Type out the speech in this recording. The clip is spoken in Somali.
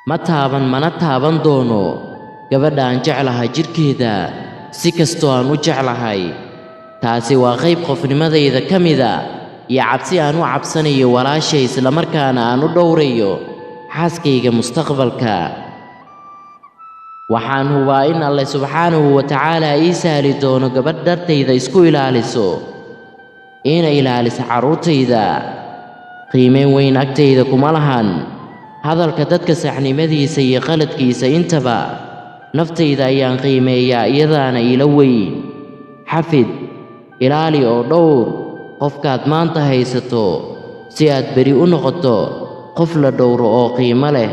Ma taaban mana taaban doono gabadha aan jeclahay jidhkeeda, si kastoo aan u jeclahay. Taasi waa qayb qofnimadayda ka mida iyo cabsi aan u cabsanayo walaashay, islamarkaana aan u dhowrayo xaaskayga mustaqbalka. Waxaan hubaa in Alle subxaanahu wa tacaala ii sahli doono gabadh dartayda isku ilaaliso, iina ilaalisa carruurtayda. Qiimeyn weyn agtayda kuma lahan hadalka dadka saxnimadiisa iyo qaladkiisa intaba. Naftayda ayaan qiimeeyaa, iyadaana iila weyn. Xafid, ilaali oo dhowr qofkaad maanta haysato, si aad beri u noqoto qof la dhowro oo qiimo leh.